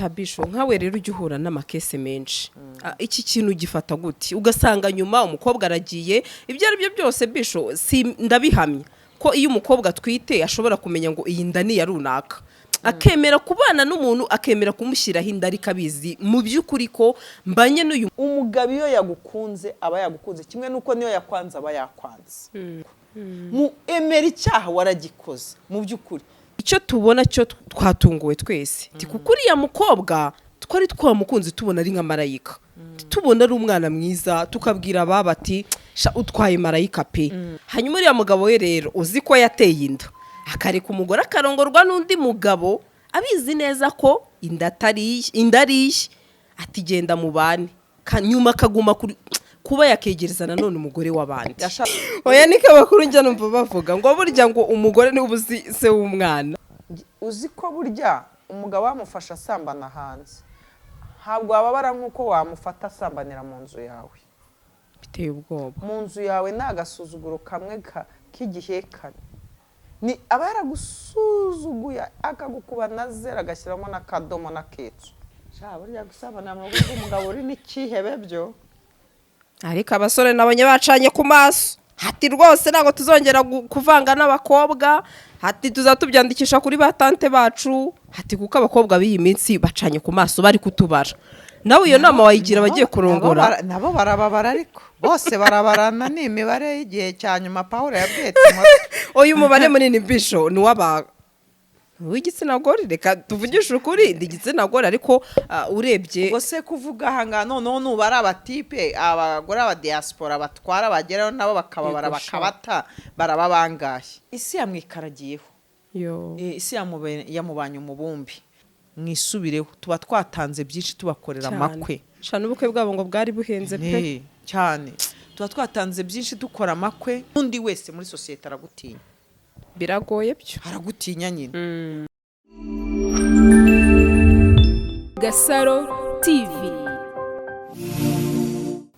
Cabisho, nkawe rero ujya uhura n'amakese menshi. Iki kintu gifata gute? Ugasanga nyuma umukobwa aragiye. Ibyo ari byo byose, bisho, si ndabihamya ko iyo umukobwa atwite ashobora kumenya ngo iyi nda ni iya runaka, akemera kubana n'umuntu, akemera kumushyiraho inda, ariko abizi mu by'ukuri ko mbanye n'uyu. Umugabo iyo yagukunze aba yagukunze, kimwe n'uko niyo yakwanze aba yakwanze. Mu emera icyaha waragikoze mu by'ukuri. Icyo tubona cyo twatunguwe twese. Ti kuko uriya mukobwa twari twamukunze, tubona ari nka marayika, tubona ari umwana mwiza, tukabwira ababa ati: "Sha, utwaye marayika pe." Hanyuma uriya mugabo we rero uzi ko yateye inda, akareka umugore akarongorwa n'undi mugabo, abizi neza ko inda atari iye, inda ari iye, ati: "Genda mubane." Nyuma akaguma kuba yakegereza nanone umugore w'abandi. Oya, niko abakuru njya numva bavuga ngo burya ngo umugore niwe uba uzi se w'umwana. Uzi ko burya umugabo wamufasha asambana hanze ntabwo wababara nk'uko wamufata asambanira mu nzu yawe. Biteye ubwoba. Mu nzu yawe ni agasuzuguro kamwe k'igihekane, ni aba yaragusuzuguye, akagukuba na zero, agashyiramo n'akadomo n'aketso. Sha, burya gusambana mu rugo rw'umugabo uri n'ikihebe byo. Ariko abasore nabonye bacanye ku maso, hati rwose ntabwo tuzongera kuvanga n'abakobwa, hati tuzatubyandikisha kuri ba tante bacu, hati kuko abakobwa b'iyi minsi bacanye ku maso, bari kutubara. Nawe iyo nama wayigira abagiye kurongora? Nabo barababara, ariko bose barabarana, ni imibare y'igihe cya nyuma Paul yabwiye Timote. Uyu mubare munini, bisho, ni uw'aba w'igitsina gore. Reka tuvugishe ukuri, ndi igitsina gore, ariko urebye. Ubwo se kuvuga aha ngaha noneho nuba ari abatipe, abagore abadiyasipora batwara bageraho nabo bakababara. Yego sha. Bakabata, baraba bangahe? Isi yamwikaragiyeho. Yo. Isi yamubanye umubumbi. Mwisubireho, tuba twatanze byinshi tubakorera Cyane. amakwe. Sha, n'ubukwe bwabo ngo bwari buhenze pe. Cyane, tuba twatanze byinshi dukora amakwe. Undi wese muri sosiyete aragutinya. Biragoye byo. Aragutinya nyine. Gasaro TV.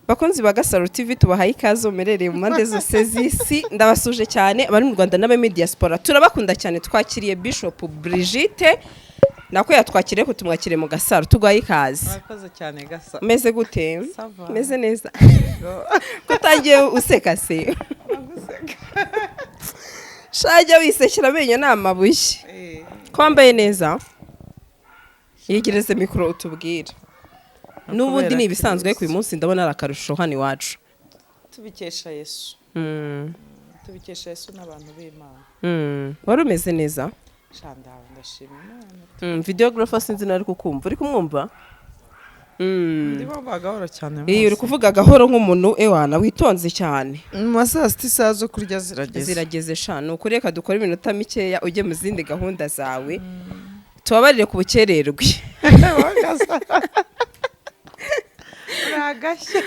Bakunzi ba Gasaro TV, tubahaye ikaze mumerereye mu mpande zose z'isi. Ndabasuje cyane abari mu Rwanda n'abari muri diaspora, turabakunda cyane. Twakiriye Bishop Brigitte, nako yatwakiriye ko tumwakiriye mu Gasaro. Tuguhaye ikaze. Murakoze cyane, Gasa. Umeze gute? Ça va. Umeze neza? Ko utangiye useka se? Shajya wisekera, amenyo ni amabuye. Ko wambaye neza, yegereze mikoro utubwire. N'ubundi ni ibisanzwe, ariko uyu munsi ndabona ari akarusho hano iwacu. Tubikesha Yesu. Tubikesha Yesu n'abantu b'Imana. Wari umeze neza? Shanda, ndashima Imana. Videographer, sinzi nawe ari kukumva, uri kumwumva? Ndimo mvuga gahoro cyane. Iyo uri kuvuga gahoro nk'umuntu ewana witonze cyane. Mu ma saa sita, isaha zo kurya zirageze. Zirageze sha, ni ukuri. Reka dukore iminota mikeya ujye mu zindi gahunda zawe, tubabarire ku bukererwe. Uragashya.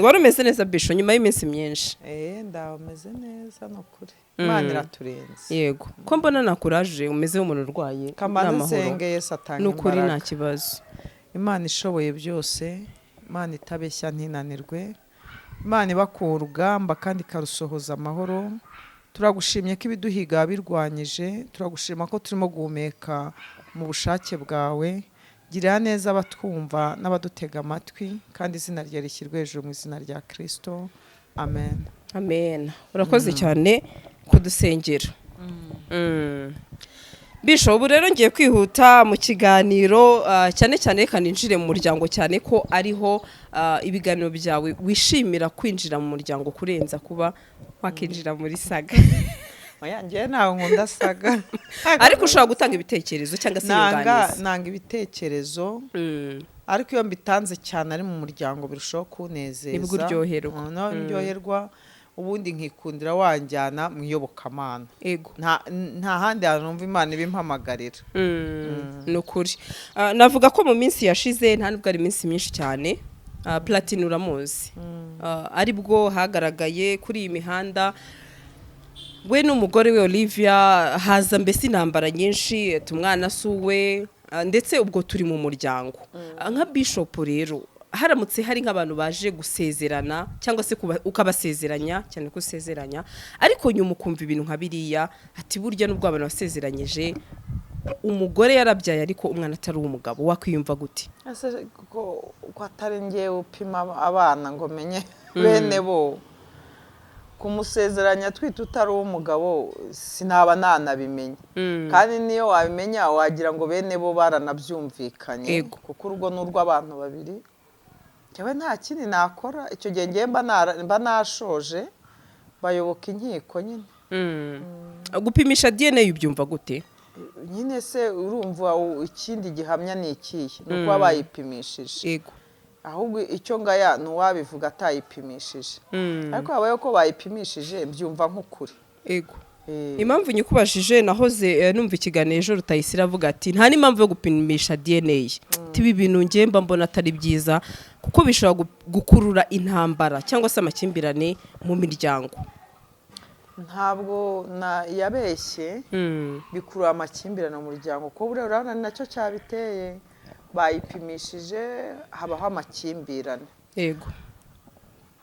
Wari umeze neza, bisho, nyuma y'iminsi myinshi? Ndaho, meze neza, ni ukuri Imana iraturenze. Yego, ko mbona nakuraje, umeze nk'umuntu urwaye? Kamanze Ni amahoro. nsenge Yesu atanga Ni ukuri, nta imbaraga. kibazo. Imana ishoboye byose, Imana itabeshya ntinanirwe, Imana iba ku rugamba kandi ikarusohoza amahoro, turagushimye ko ibiduhiga birwanyije. Turagushima ko turimo guhumeka mu bushake bwawe. Girira neza abatwumva n'abadutega amatwi, kandi izina rye rishyirwe hejuru, mu izina rya Kirisito, amen. Amen. Urakoze cyane kudusengera. Bisho, ubu rero ngiye kwihuta mu kiganiro, cyane cyane reka ninjire mu muryango, cyane ko ariho ibiganiro byawe wishimira kwinjira mu muryango kurenza kuba wakinjira muri saga. Oya, njyewe ntawe nkunda saga. Ariko ushobora gutanga ibitekerezo cyangwa se nanga inyunganizi. Nanga ibitekerezo, ariko iyo mbitanze cyane ari mu muryango birushaho kunezeza. Nibwo uryoherwa. No, ndyoherwa. Ubundi nkikundira wanjyana mu iyobokamana. Nta handi hantu numva Imana ibimpamagarira. Ni ukuri. Navuga ko mu minsi yashize, nta nubwo ari iminsi myinshi cyane, Platini uramuzi, aribwo hagaragaye kuri iyi mihanda we n'umugore we Olivia, haza mbese intambara nyinshi ati umwana si uwe, ndetse ubwo turi mu muryango. Nka bishop rero, haramutse hari nk'abantu baje gusezerana cyangwa se ukabasezeranya, cyane ko usezeranya, ariko nyuma ukumva ibintu nka biriya, ati burya nubwo abantu basezeranyije. Umugore yarabyaye ariko umwana atari uw'umugabo, wakwiyumva gute? Ese ko atari ngewe upima abana ngo menye bene bo, kumusezeranya twita utari uw'umugabo sinaba nanabimenye. Kandi niyo wabimenya wagira ngo bene bo baranabyumvikanye, kuko urugo ni urw'abantu babiri. Njyewe nta kindi nakora icyo gihe, ngewe mba nashoje, bayoboka inkiko nyine. Gupimisha DNA ubyumva gute? Nyine se urumva ikindi gihamya ni ikihe? Ni ukuba bayipimishije. Ahubwo icyo ngaya ni uwabivuga atayipimishije, ariko habayeho ko bayipimishije, mbyumva nk'ukuri. Impamvu nyikubajije, nahoze numva ikiganiro ejo, Rutayisire avuga ati nta n'impamvu yo gupimisha DNA, ibi bintu njye mba mbona atari byiza kuko bishobora gukurura intambara cyangwa se amakimbirane mu miryango. Ntabwo na yabeshye. Bikurura amakimbirane mu muryango, kuko buriya urabona ni nacyo cyabiteye. Bayipimishije habaho amakimbirane.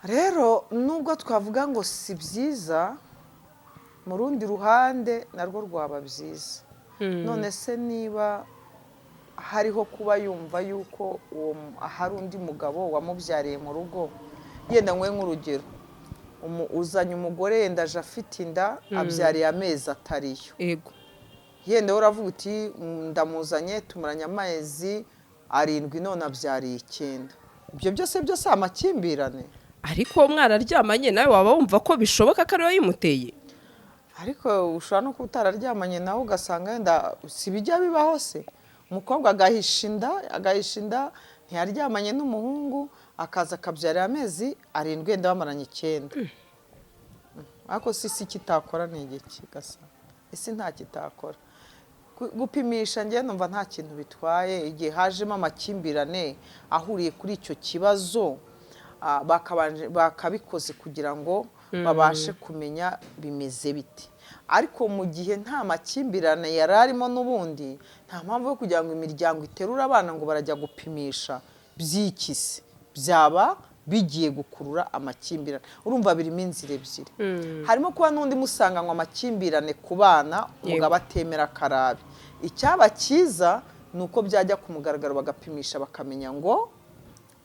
Rero nubwo twavuga ngo si byiza, mu rundi ruhande narwo rwaba byiza. None se niba hariho kuba yumva yuko uwo hari undi mugabo wamubyariye mu rugo, yenda nkwe nk'urugero, uzanye umugore, yenda aje afite inda, abyariye amezi atariyo. Yenda wowe uravuga uti "Ndamuzanye, tumaranye amezi 7, none abyariye 9." Ibyo byose byose amakimbirane. Ariko mwararyamanye nawe, waba wumva ko bishoboka ko ariwe yimuteye? Ariko ushobora no kuba utararyamanye nawe, ugasanga wenda si bijya bibaho se, umukobwa agahisha inda, agahisha inda, ntiyaryamanye n'umuhungu, akaza akabyarira amezi 7, wenda bamaranye 9. Ariko si kitakora ni igiki gasa isi nta kitakora. Gupimisha njye numva nta kintu bitwaye igihe hajemo amakimbirane ahuriye kuri icyo kibazo, bakabikoze kugira ngo babashe kumenya bimeze bite. Ariko mu gihe nta makimbirane yari arimo n'ubundi, nta mpamvu yo kugira ngo imiryango iterure abana ngo barajya gupimisha byikise, byaba bigiye gukurura amakimbirane. Urumva birimo inzira ebyiri: harimo kuba n'undi musanganywe amakimbirane ku bana, umugabo atemera akarabe. Icyaba cyiza ni uko byajya ku mugaragaro, bagapimisha, bakamenya ngo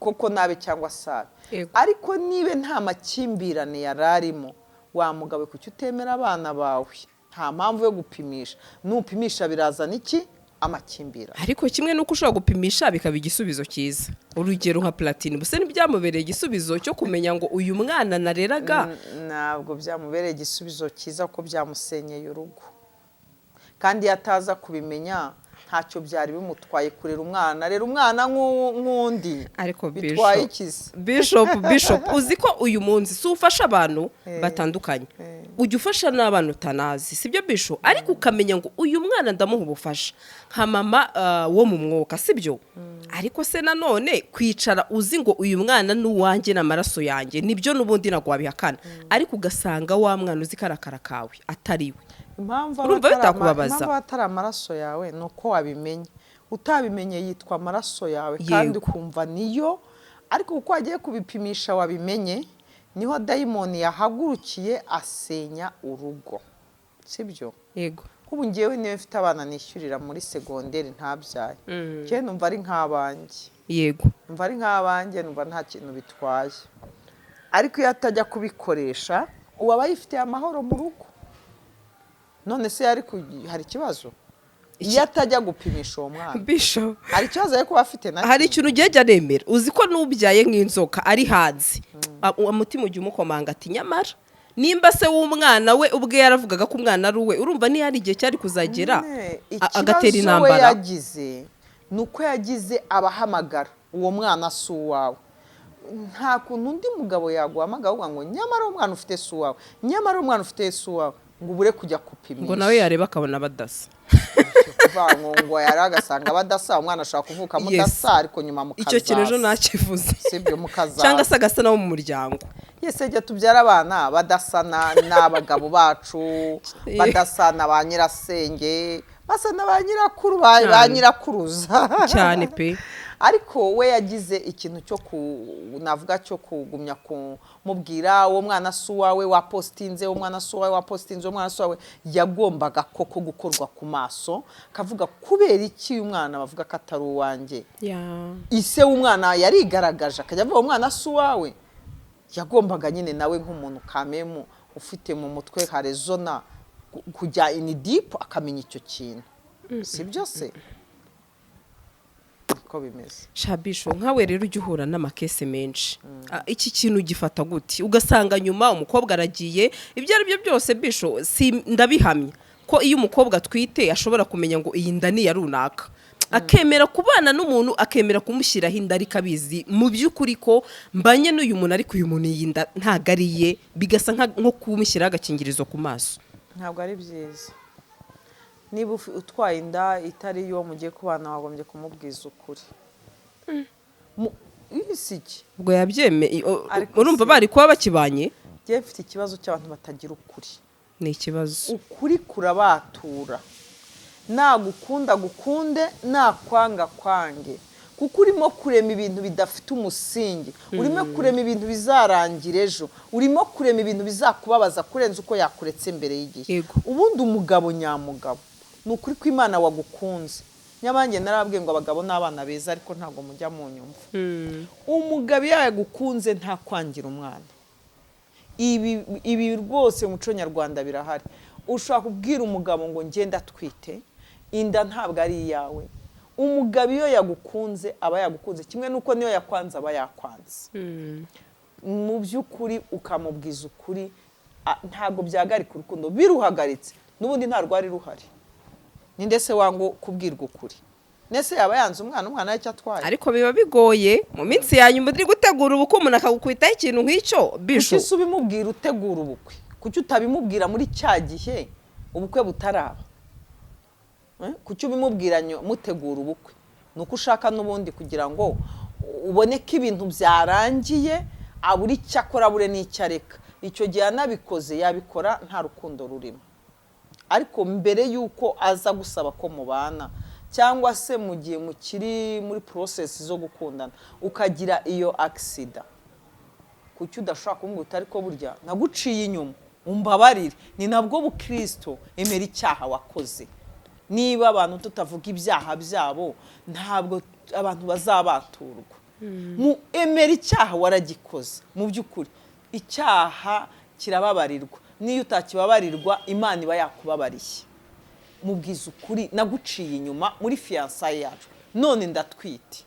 koko nabe cyangwa sabe. Ariko niba nta makimbirane yari arimo, wa mugabo kuki utemera abana bawe? Nta mpamvu yo gupimisha. Nupimisha birazana iki? Amakimbirane. Ariko kimwe n'uko ushobora gupimisha bikaba igisubizo cyiza, urugero nka Platini, gusa ntibyamubereye igisubizo cyo kumenya ngo uyu mwana nareraga. Ntabwo byamubereye igisubizo cyiza ko byamusenyeye urugo. Kandi iyo ataza kubimenya ntacyo byari bimutwaye kurera umwana, rera umwana nk'undi. Ariko bitwaye Bishop, iki se? Bishop, uzi ko uyu munsi si ufasha abantu batandukanye, ujya ufasha n'abana utanazi, sibyo Bishop? Ariko ukamenya ngo uyu mwana ndamuha ubufasha nka mama wo mu mwuka, sibyo? Ariko se nanone kwicara uzi ngo uyu mwana ni uwanjye n'amaraso yanjye, nibyo n'ubundi ntabwo wabihakana, ariko ugasanga wa mwana uzi karakara kawe atari we. Impamvu aba Urumva atari bitakubabaza? Impamvu aba atari amaraso yawe ni uko wabimenye. Utabimenye yitwa amaraso yawe kandi ukumva niyo. Ariko kuko wagiye kubipimisha wabimenye, niho dayimoni yahagurukiye asenya urugo, sibyo? Yego. Nk'ubu ngewe niba mfite abana nishyurira muri segonderi ntabyaye, njyewe numva ari nk'abanjye. Numva ari nk'abanjye, numva nta kintu bitwaye. Ariko iyo atajya kubikoresha, ubu aba yifitiye amahoro mu rugo. None se hari ikibazo iyo atajya gupimisha uwo mwana? Bishop, hari ikibazo ari kuba afite na hari ikintu ugenda aremera, uzi ko n'ubyaye nk'inzoka ari hanze, umutima ujya umukomanga ati nyamara nimba se w'umwana we ubwe yaravugaga ko umwana ari uwe, urumva niyo hari igihe cyari kuzagera Nyine, agatera ikibazo we intambara. yagize ni uko yagize abahamagara uwo mwana si uwawe. Nta kuntu undi mugabo yaguhamagara avuga ngo nyamara umwana ufite si uwawe, nyamara umwana ufite si uwawe, ngo ubure kujya gupimisha. Ngo nawe yareba akabona badasa. Kuvuga ngo yari agasanga badasa, umwana ashobora kuvuka mudasa, ariko nyuma mukazaza. Icyo kintu ejo nakivuze. Sibyo, mukazaza. Cyangwa se agasa nabo mu muryango. Yese jya tubyara abana badasa n'abagabo bacu, badasa na ba nyirasenge, basa na ba nyirakuru, ba Cyane. nyirakuruza. Cyane pe. Ariko we yagize ikintu cyo ku, navuga, cyo kugumya kumubwira: "Uwo mwana si uwawe, wapositinze, uwo mwana si uwawe, wapositinze, uwo mwana si uwawe." Yagombaga koko gukorwa ku maso, akavuga: "Kubera iki uyu mwana bavuga ko atari uwanjye?" Ise w'umwana yarigaragaje, akajya avuga: "Umwana si uwawe." Yagombaga nyine nawe nk'umuntu kamemu ufite mu mutwe harezona kujya in deep, akamenya icyo kintu. Si byo se? Niko bimeze. Shabisho, nkawe rero ujya uhura n'ama case menshi. Iki kintu gifata gute? Ugasanga nyuma umukobwa aragiye. Ibyo ari byo byose, bisho, si ndabihamya ko iyo umukobwa atwite ashobora kumenya ngo iyi nda ni iya runaka, akemera kubana n'umuntu, akemera kumushyiraho inda, ariko abizi mu by'ukuri ko mbanye n'uyu muntu, ariko uyu muntu iyi nda ntabwo ari iye, bigasa nko kumushyiraho agakingirizo ku maso. Ntabwo ari byiza. Niba utwaye inda itari iy'uwo mugiye kubana, wagombye kumubwiza ukuri. Isi iki? Ubwo yabyemeye. Ariko urumva bari kuba bakibanye. Njyewe mfite ikibazo cy'abantu batagira ukuri. Ni ikibazo. Ukuri kurabatura. Nagukunda gukunde, nakwanga kwange, kuko urimo kurema ibintu bidafite umusingi, urimo kurema ibintu bizarangira ejo, urimo kurema ibintu bizakubabaza kurenza uko yakuretse mbere y'igihe. Ubundi umugabo nyamugabo ni ukuri kw'Imana wagukunze. Nyabange narababwiye ngo abagabo ni abana beza, ariko ntabwo mujya mu nyumva. Umugabo iyo yagukunze ntakwangira umwana. Ibi rwose mu muco nyarwanda birahari. Ushobora kubwira umugabo ngo ngenda atwite inda, ntabwo ari iyawe. Umugabo iyo yagukunze aba yagukunze, kimwe n'uko niyo yakwanze aba yakwanze. Mu by'ukuri ukamubwiza ukuri, ntabwo byahagarika urukundo. Biruhagaritse n'ubundi nta rwari ruhari. Ninde se wanga kubwirwa ukuri? Nese yaba yanze umwana? Umwana icyo atwaye? Ariko biba bigoye mu minsi ya nyuma uri gutegura ubukwe, umuntu akagukubitaho ikintu nk'icyo, bisho. Kuki se ubimubwira utegura ubukwe? Kuki utabimubwira muri cya gihe ubukwe butaraba? Kuki ubimubwira mutegura ubukwe? Ni uko ushaka n'ubundi kugira ngo ubone ko ibintu byarangiye, abura icyo akora, abure n'icyo areka. Icyo gihe anabikoze, yabikora nta rukundo rurimo. Ariko mbere y'uko aza gusaba ko mubana, cyangwa se mu gihe mukiri muri process zo gukundana, ukagira iyo accident, kuki udashobora kumubwira uti: "Ariko burya naguciye inyuma, umbabarire"? Ni nabwo bukristo. Emera icyaha wakoze. Niba abantu tutavuga ibyaha byabo, ntabwo abantu bazabaturwa. Mu emera icyaha, waragikoze. Mu by'ukuri icyaha kirababarirwa. Niyo utakibabarirwa, Imana iba yakubabariye. Mubwiza ukuri: "Naguciye inyuma muri fiançailles yacu, none ndatwite,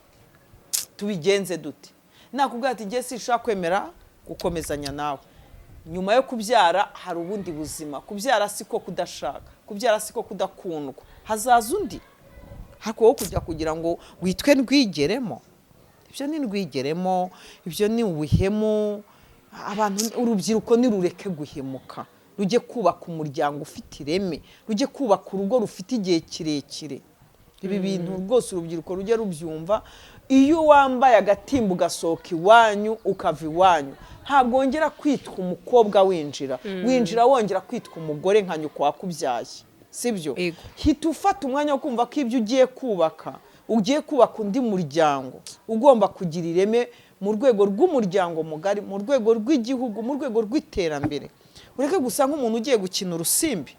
tubigenze dute?" Nakubwira ati: "Njye sinshobora kwemera gukomezanya nawe." Nyuma yo kubyara hari ubundi buzima. Kubyara siko kudashaka, kubyara siko kudakundwa. Hazaza undi. Ariko wowe kujya kugira ngo witwe ndwigeremo, ibyo ni ndwigeremo, ibyo ni ubuhemu. Abantu, urubyiruko nirureke guhemuka, rujye kubaka umuryango ufite ireme, rujye kubaka urugo rufite igihe kirekire. Ibi bintu rwose urubyiruko rujye rubyumva. Iyo wambaye agatimba ugasohoka iwanyu, ukava iwanyu, ntabwo wongera kwitwa umukobwa. Winjira wongera kwitwa umugore nka nyoko wakubyaye, sibyo? Yego. Hita ufata umwanya wo kumva ko ibyo ugiye kubaka, ugiye kubaka undi muryango ugomba kugira ireme mu rwego rw'umuryango mugari, mu rwego rw'igihugu, mu rwego rw'iterambere. Ureke gusa nk'umuntu ugiye gukina urusimbi.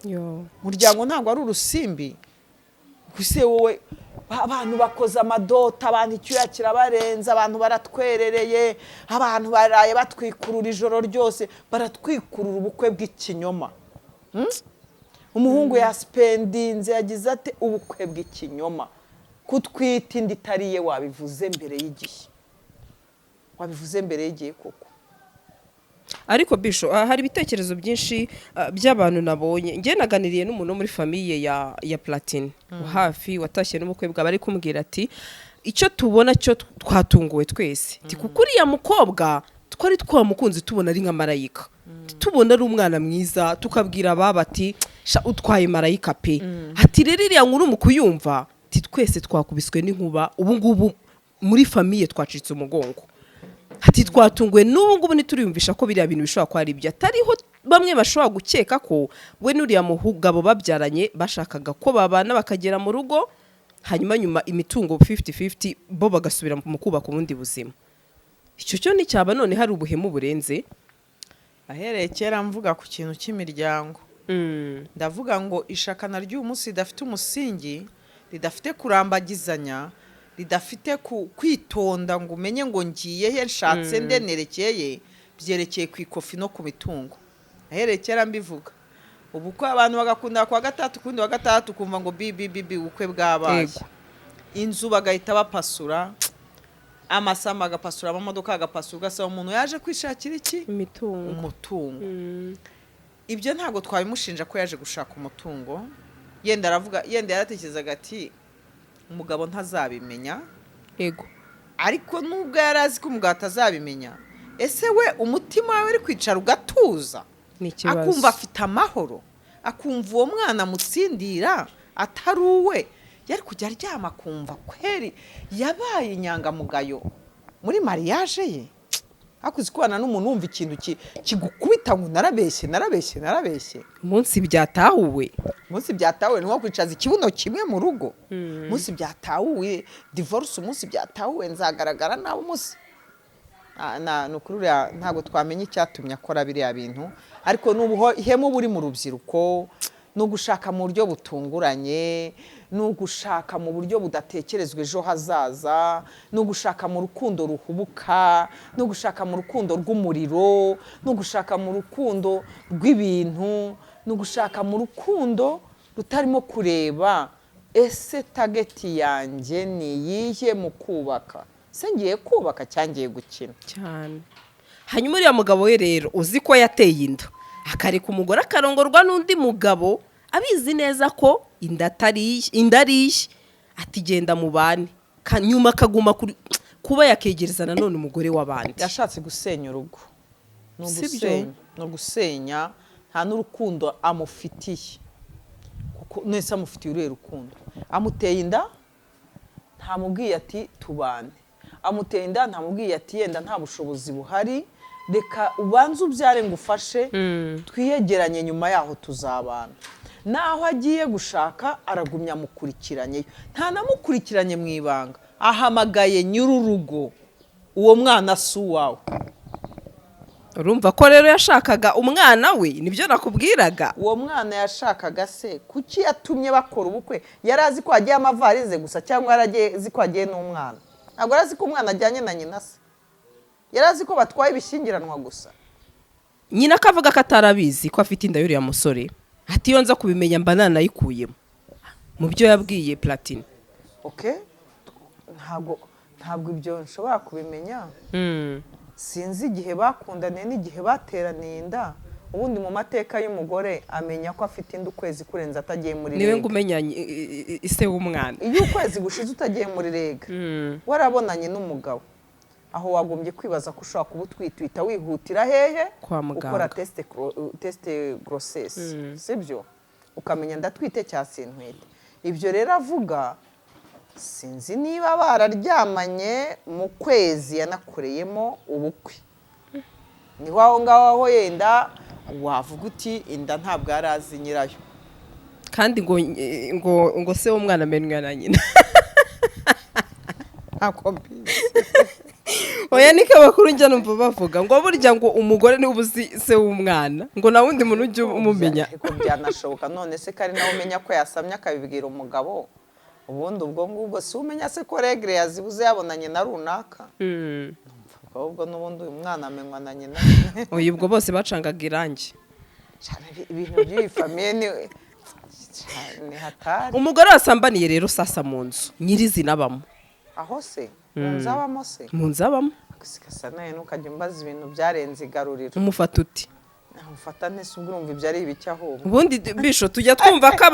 Yo. Umuryango ntabwo ari urusimbi. Gusa wowe abantu bakoze amadota, abantu icyuya kirabarenza, abantu baratwerereye, abantu baraye batwikurura ijoro ryose, baratwikurura ubukwe bw'ikinyoma. Umuhungu yasipendinze, yagize ate, ubukwe bw'ikinyoma. Kutwita inda itari iye, wabivuze mbere y'igihe, wabivuze mbere y'igihe koko. Ariko bisho, hari ibitekerezo byinshi by'abantu nabonye. Njye naganiriye n'umuntu wo muri famille ya Platini hafi, watashye n'ubukwe bwabo, ari kumbwira ati: "Icyo tubona cyo twatunguwe twese." Ati: "Kuko uriya mukobwa twari twamukunze, tubona ari nka marayika, tubona ari umwana mwiza, tukabwira ababa ati: 'Sha, utwaye marayika pe.'" Ati: "Rero iriya nkuru mu kuyumva," ati, "twese twakubiswe n'inkuba. Ubu ngubu muri famille twacitse umugongo." Ati: "Twatunguwe, n'ubu ngubu ntituriyumvisha ko biriya bintu bishobora kuba ari ibyo." Atariho bamwe bashobora gukeka ko we n'uriya mugabo babyaranye bashakaga ko babana bakagera mu rugo. Hanyuma nyuma imitungo 50-50, bo bagasubira mu kubaka ubundi buzima. Icyo cyo nticyaba none hari ubuhemu burenze? Ahereye kera mvuga ku kintu cy'imiryango, ndavuga ngo ishakana ry'uyu munsi ridafite umusingi, ridafite kurambagizanya, ridafite kwitonda ngo umenye ngo ngiye he, nshatse nde, nerekeye, byerekeye ku ikofi no ku mitungo. Ahereye kera mbivuga. Ubu ko abantu bagakunda kuwa gatatu, kundi wa gatandatu kumva ngo bi bi bi bi, ubukwe bwabaye. Inzu bagahita bapasura, amasambu agapasura, amamodoka agapasura, ugasaba umuntu yaje kwishakira iki? Imitungo. Umutungo. Ibyo ntabwo twabimushinja ko yaje gushaka umutungo. Yenda aravuga, yenda yaratekerezaga ati umugabo ntazabimenya. Ariko nubwo yari azi ko umugabo atazabimenya, ese we umutima we uri kwicara ugatuza, Ni ikibazo. akumva afite amahoro, akumva uwo mwana amutsindira atari uwe, yari kujya aryama akumva kweri yabaye inyangamugayo muri mariage ye? Hakuze kubana n'umuntu wumva ikintu kigukubita ngo narabeshye, narabeshye, narabeshye. Umunsi byatahuwe. Umunsi byatahuwe ni nko kwicaza ikibuno kimwe mu rugo. Umunsi byatahuwe, divorce. Umunsi byatahuwe, nzagaragara nabi. Umunsi ni ukuri uriya ntabwo twamenya icyatumye akora biriya bintu, ariko ni ubuhemu buri mu rubyiruko, ni ugushaka mu buryo butunguranye, ni ugushaka mu buryo budatekerezwa ejo hazaza, ni ugushaka mu rukundo ruhubuka, ni ugushaka mu rukundo rw'umuriro, ni ugushaka mu rukundo rw'ibintu, ni ugushaka mu rukundo rutarimo kureba ese target yanjye ni iyihe mu kubaka, se ngiye kubaka cyangwa ngiye gukina? Cyane. Hanyuma uriya mugabo we rero, uzi ko yateye inda, akareka umugore akarongorwa n'undi mugabo, abizi neza ko inda atari iye, inda ari iye, ati genda mubane. Nyuma akaguma kuba yakegereza nanone umugore w'abandi. Yashatse gusenya urugo. Ni Si byo? ugusenya, ni ugusenya. Nta n'urukundo amufitiye, kuko nese amufitiye uruhe rukundo? Amuteye inda, ntamubwiye ati tubane. Amuteye inda, ntamubwiye ati yenda nta bushobozi buhari, reka ubanze ubyare ngufashe, twiyegeranye, nyuma yaho tuzabana. Naho agiye gushaka, aragumya amukurikiranye, ntanamukurikiranye mu ibanga, ahamagaye nyir'urugo, uwo mwana si uwawe. Urumva ko rero yashakaga umwana we, nibyo nakubwiraga. Uwo mwana yashakaga se, kuki yatumye bakora ubukwe? Yari azi ko hagiye amavarize gusa, cyangwa yari azi ko hagiye n'umwana? Ntabwo yari azi ko umwana ajyanye na nyina se? Yari azi ko batwaye ibishyingiranwa gusa? Nyina akavuga ko atarabizi ko afite inda y'uriya musore, ati iyo nza kubimenya mba nanayikuyemo, mu byo yabwiye Platini. Okay, ntabwo ibyo nshobora kubimenya. Sinzi igihe bakundaniye n'igihe bateraniye inda. Ubundi mu mateka y'umugore, amenya ko afite inda ukwezi kurenze atagiye muri Niwe règles. ngo umenya ise w'umwana. Iyo ukwezi gushize utagiye muri règles, warabonanye n'umugabo, aho wagombye kwibaza ko ushobora kuba utwite, uhita wihutira hehe? Kwa muganga. Ukora test grossesse, sibyo? Ukamenya ndatwite cyangwa sintwite. Ibyo rero avuga, sinzi niba bararyamanye mu kwezi yanakoreyemo ubukwe. Niho aho ngaho aho yenda wavuga uti inda ntabwo yari azi nyirayo. Kandi ngo se w'umwana amenywa na nyina. Ntabwo mbizi. Oya, niko abakuru njya numva bavuga ngo burya ngo umugore niwe uba uzi se w'umwana, ngo nta wundi muntu ujya umumenya. Ariko byanashoboka. None se ko ari nawe umenya ko yasamye akabibwira umugabo? Ubundi ubwo ngubwo si umenya se ko règles yazibuze yabonanye na runaka? Ahubwo n'ubundi uyu mwana amenywa na nyina. Oya, ubwo bose bacangaga irangi. Cyane, ibintu by'iyi famille ni hatari. Umugore wasambaniye rero sasa mu nzu nyirizina abamo. Aho se mu nzu abamo se? Mu nzu abamo. Gasa nawe ntukajya umbaza ibintu byarenze igaruriro. Umufata uti? Mufata ntese? Ubwo urumva ibyo ari ibiki ahubwo? Ubundi bisho tujya twumva ko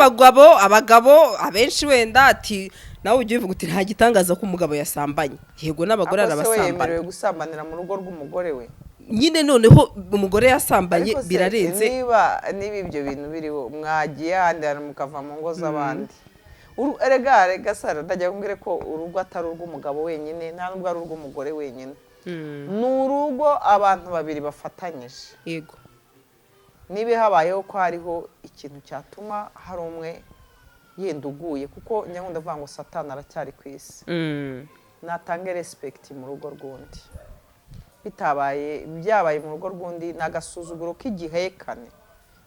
abagabo abenshi wenda ati nawe ujya ubivuga uti nta gitangaza ko umugabo yasambanye, yego n'abagore Ako se we arabasambana. yemerewe gusambanira mu rugo rw'umugore we? Nyine noneho umugore yasambanye, Ariko se, birarenze. niba ibyo bintu biriho, mwagiye ahandi hantu mukava mu ngo z'abandi. Erega rega Sara, ndajya kumbwire ko urugo atari urw'umugabo wenyine, nta nubwo ari urw'umugore wenyine, ni urugo abantu babiri bafatanyije. Niba habayeho ko hariho ikintu cyatuma hari umwe Yenda uguye, kuko nyakunda avuga ngo Satani aracyari ku isi. Natange respect mu rugo rw'undi. Bitabaye, byabaye mu rugo rw'undi, ni agasuzuguro k'igihekane,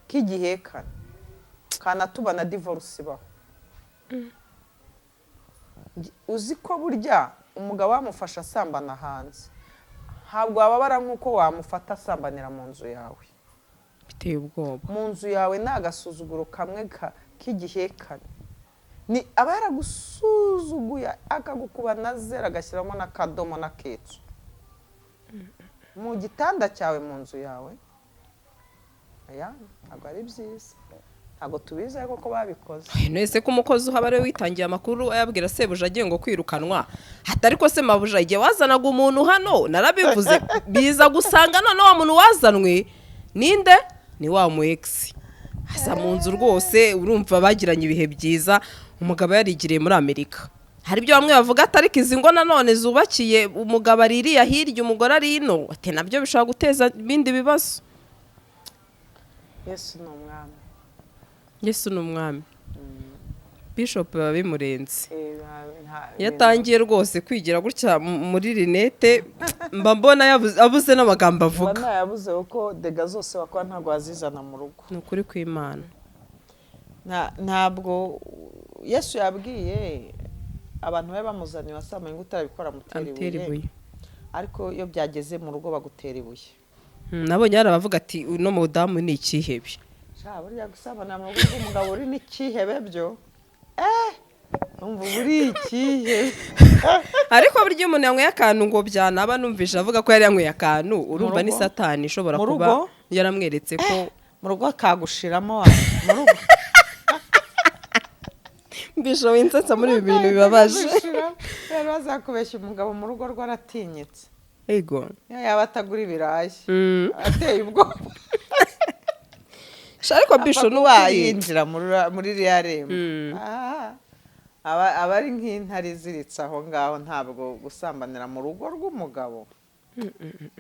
k'igihekane kanatuba na divorce ibaho. Uzi ko burya umugabo wamufasha asambana hanze, ntabwo wababara nk'uko wamufata asambanira mu nzu yawe. Biteye ubwoba. Mu nzu yawe ni agasuzuguro kamwe k'igihekane, ni aba yaragusuzuguye, akagukuba na zero, agashyiramo n'akadomo n'aketso mu gitanda cyawe, mu nzu yawe. Oya, ntabwo ari byiza, ntabwo tubizi ariko ko babikoze. None ko umukozi uhaba ariwe witangiye amakuru, ayabwira sebuja agiye ngo kwirukanwa, ati: "Ariko se mabuja, igihe wazanaga umuntu hano narabivuze." Biza gusanga none wa muntu wazanwe ninde? Ni wa mu ex aza mu nzu rwose. Urumva bagiranye ibihe byiza, umugabo yarigiriye muri Amerika. Hari ibyo bamwe bavuga ati: "Ariko izi ngo nanone zubakiye, umugabo ari iriya hirya, umugore ari ino," ati: "Nabyo bishobora guteza ibindi bibazo." Yesu ni umwami. Yesu ni umwami. Bishop biba bimurenze. Eh, Iyo atangiye rwose kwigira gutya muri rinete, mba mbona abuze n'amagambo avuga. Mba nayabuze, kuko dégâts zose wakora ntabwo wazizana mu rugo. Ni ukuri kw'Imana. Ntabwo Yesu yabwiye abantu bari bamuzaniye wasambanye ngo utarabikora amutera amutera ibuye. Ibuye. Ariko iyo byageze mu rugo bagutera ibuye. Nabonye hari abavuga ati: "Uno mudamu ni ikihebe." Sha, burya gusambana mu rugo rw'umugabo uri n'ikihebe byo, umva, uba uri ikihebe. Ariko burya iyo umuntu yanyweye akantu ngo byanaba, numvise avuga ko yari yanyweye akantu, urumva ni Rugo? Satani ishobora Mu kuba rugo? yaramweretse ko Mu rugo kagushiramo wa mu rugo. Mbisha winsetsa muri ibi bintu bibabaje. Kagushiramo. Rero bazakubeshya, umugabo mu rugo rwe aratinyitse. Ego. Niyo yaba atagura ibirayi, ateye ubwoba. Sha, ariko bisho Apfa kuba n'ukuri. yinjira muri ririya rembo. Ah, aba ari nk'intare iziritse aho ngaho. Ntabwo gusambanira mu rugo rw'umugabo,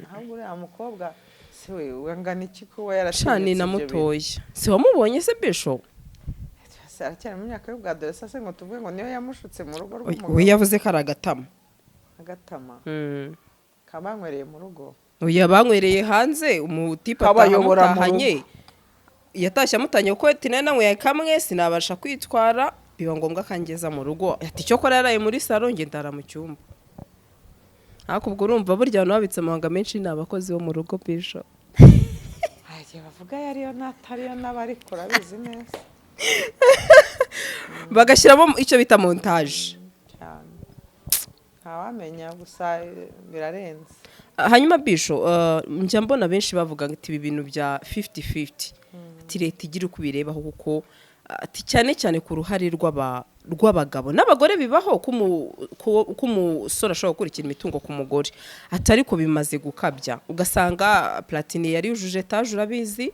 ahubwo uriya mukobwa si we ungana iki kuba Sha, ni yaratinyutse na ibyo bintu? mutoya. Si wamubonye se, bisho? Se aracyari mu myaka y'ubwadore se, ngo tuvuge ngo niyo yamushutse mu rugo rw'umugabo? We yavuze ko ari agatama. Agatama kabanywereye mu rugo. Oya, banywereye hanze, umutipe ataha Kabayobora mu amutahanye. Yatashye amutanye, kuko ati: "Nari nanyweye kamwe, sinabasha kwitwara, biba ngombwa akangeza mu rugo." Ati: "Cyokora yaraye muri salo, njye ndara mu cyumba." Ariko ubwo urumva burya abantu babitse amabanga menshi ni abakozi bo mu rugo, bisho. Hari igihe bavuga yariyo n'atariyo n'abariko urabizi neza. Bagashyiramo icyo bita montage. Cyane, ntawamenya, gusa birarenze. Hanyuma bisho, njya mbona benshi bavuga ngo ati: "Ibi bintu bya 50-50," ati: "Leta igira uko ibirebaho," kuko ati cyane cyane ku ruhare rw'abagabo n'abagore bibaho ko umusore ashobora gukurikira imitungo ku mugore, ati ariko bimaze gukabya, ugasanga Platini yari yujuje etaje, urabizi,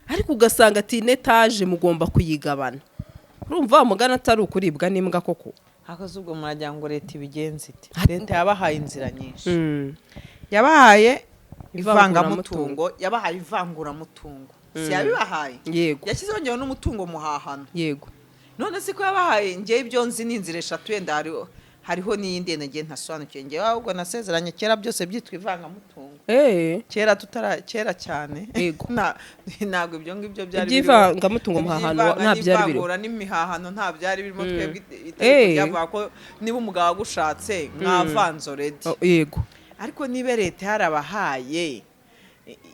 ariko ugasanga ati n'etaje mugomba kuyigabana. Urumva wa mugani atari ukuribwa n'imbwa koko? Akoze ubwo muragira ngo leta ibigenze ite? Leta yabahaye inzira nyinshi, yabahaye Ivanguramutungo. ivangamutungo, yabahaye ivanguramutungo, si yabibahaye? Yego. Yashyizeho ngewe n'umutungo muhahano. Yego. None se ko yabahaye, ngewe ibyo nzi ni inzira eshatu, wenda hariho n'iyindi yenda ngewe ntasobanukiwe. Ngewe ahubwo nasezeranye kera byose byitwa ivangamutungo. Kera tutara, kera cyane. Yego. Ntabwo ibyo ngibyo byari. Iby'ivangamutungo muhahano Iby'ivanga nta byari birimo. n'ivangura n'imihahano nta byari birimo. Twebwe itegeko ryavuga ko niba umugabo agushatse mwavanze already. Oh, yego. Ariko niba leta yarabahaye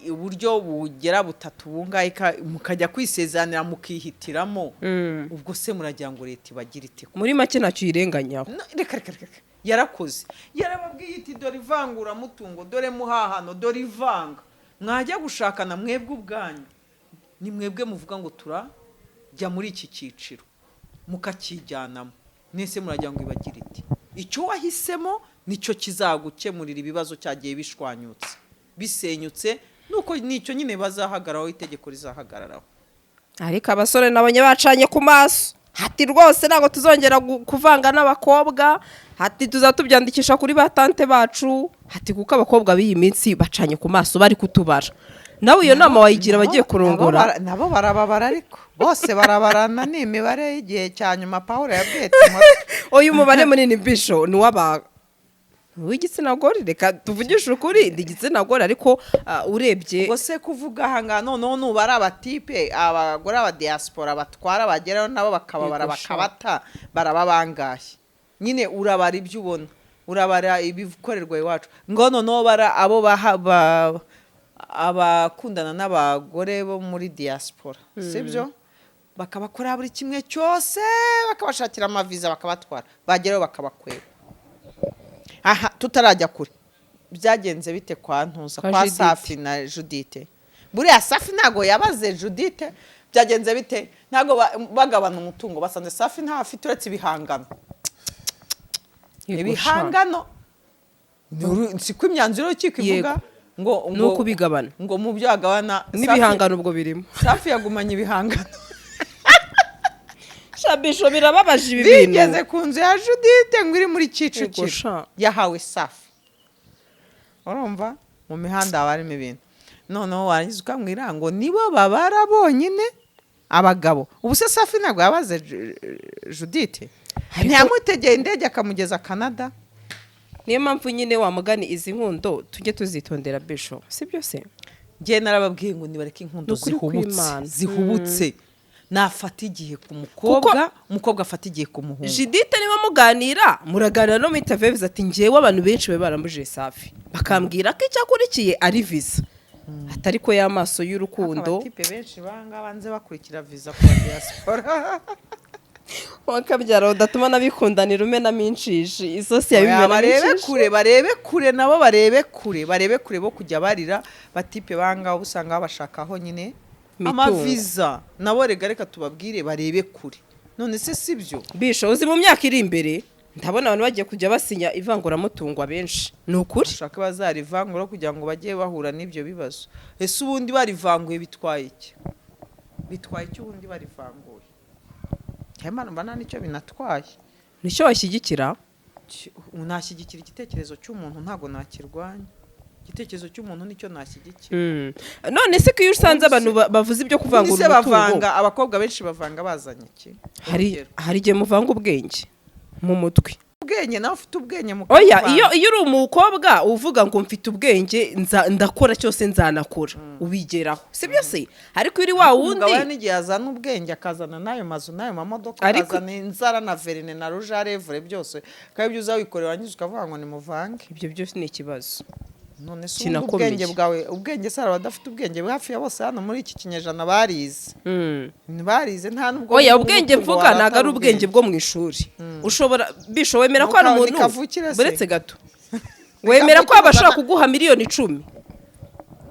uburyo bugera butatu bungahe, mukajya kwisezeranira mukihitiramo, ubwo se muragira ngo leta ibagire ite? Muri make ntacyo uyirenganyaho. No, reka reka reka reka. Yarakoze, yarababwiye iti: "Dore ivanguramutungo, dore muhahano, dore ivanga." Mwajya gushakana mwebwe ubwanyu, ni mwebwe muvuga ngo turajya muri iki cyiciro, mukakijyanamo. Mwese muragira ngo ibagire iti? Icyo wahisemo nicyo kizagukemurira ibibazo cyagiye bishwanyutse, bisenyutse, nuko nicyo nyine bazahagararaho, itegeko rizahagararaho. Ariko abasore nabonye bacanye ku maso, hati: "Rwose ntabwo tuzongera kuvanga n'abakobwa," hati: "Tuzatubyandikisha kuri ba tante bacu," hati: "Kuko abakobwa b'iyi minsi bacanye ku maso, bari kutubara." Nawe iyo nama wayigira abagiye kurongora. Nabo barababara, ariko bose barabarana, ni imibare y'igihe cya nyuma Paul yabwiye Timote. Uyu mubare munini, bisho, ni uw'aba w'igitsina gore. Reka tuvugishe ukuri, ni igitsina gore, ariko urebye Ubwo se kuvuga aha ngaha noneho nuba ari abatipe, abagore aba diaspora batwara bagerayo nabo bakababara. Yego sha. Bakabata, baraba bangahe nyine? Urabara ibyo ubona, urabara ibikorerwa iwacu, ngo noneho bara abo baha abakundana n'abagore bo muri diaspora, sibyo? Bakabakora buri kimwe cyose, bakabashakira amaviza, bakabatwara, bagerayo bakabakweba. Aha tutarajya kure, byagenze bite kwa Ntuza? Kwa Kwa Judith. Safi na Judite. Buriya Safi ntabwo yabaze Judite byagenze bite? Ntabwo bagabana umutungo, basanze Safi ntafite uretse ibihangano. Yego sha. Ibihangano. Siko imyanzuro y'urukiko ivuga ngo Ni ukubigabana. Ngo mu byo agabana N'ibihangano ubwo birimo. Safi yagumanye ibihangano. Shabisho, birababaje ibi bintu. Bigeze ku nzu ya Judite ngo iri muri Kicukiro Yego sha. yahawe Safi. Urumva mu mihanda haba harimo ibintu, noneho warangiza ukambwira ngo nibo babara bonyine abagabo. Ubu se Safi ntabwo yabaze Judite? Ntiyamutegeye indege akamugeza Canada? Niyo mpamvu nyine wamugani izi nkundo tujye tuzitondera, bisho, si byo se? Njye narababwiye ngo nibareke inkundo Ni ukuri zihubutse. kw'Imana. Zihubutse. Nafata igihe ku mukobwa, umukobwa afata igihe ku muhungu. Judite niba muganira, muraganira no muri interview, ati ngewe abantu benshi bari barambujije Safi, bakambwira ko icyo akurikiye ari visa, atari ko y'amaso y'urukundo. Abatipe benshi banga banze bakurikira viza ku ba diaspora. Wakabyara udatuma n'abikundanira umenamo inshishi, isosi Oya, yabimenamo barebe inshishi. kure, barebe kure, nabo barebe kure, barebe kure bo kujya barira. Batipe banga uba usanga babashakaho nyine Mitungo. amaviza nabo. Rega reka tubabwire barebe kure. None se si byo? Bisho, uzi mu myaka iri imbere ndabona abantu bagiye kujya basinya ivanguramutungo abenshi, ni ukuri. Bashaka bazarivangura kugira ngo bajye bahura n'ibyo bibazo. Ese ubundi barivanguye bitwaye iki? Bitwaye iki ubundi barivanguye? Hema, mba nta nicyo binatwaye. Nicyo washyigikira? Nashyigikira igitekerezo cy'umuntu, ntabwo nakirwanya. Igitekerezo cy'umuntu nicyo nashyigikira. None se ko iyo usanze abantu bavuze ibyo Ubundi kuvangura se umutungo, bavanga, abakobwa benshi bavanga bazanye iki? Hari Urugero. hari igihe muvanga ubwenge mu mutwe. Ubwenge, nawe ufite ubwenge mu Oya. kuvanga. Iyo uri umukobwa uvuga ngo mfite ubwenge, ndakora cyose nzanakora, ubigeraho, si byo se? Ariko iyo uri wa wundi Umugabo we n'igihe azana ubwenge, akazana n'ayo mazu n'ayo mamodoka, akazana inzara na verine na rouge à lèvres byose, kandi ibyo uza wikorera, warangiza ukavuga ngo nimuvange. Ibyo byose ni ikibazo None se ubundi kinakomeye. ubwenge bwawe, ubwenge se hari abadafite ubwenge? Hafi ya bose hano muri iki kinyejana barize. Barize, nta nubwo Oya, ubu ubwenge umutungo mvuga wawe ntabwo ari atari ubwenge bwo mu ishuri. Ushobora, bisho, wemera ko hari Ni umuntu kavukire se? Buretse gato, wemera ko Kavukire bashobora uzana- kuguha 10 miliyoni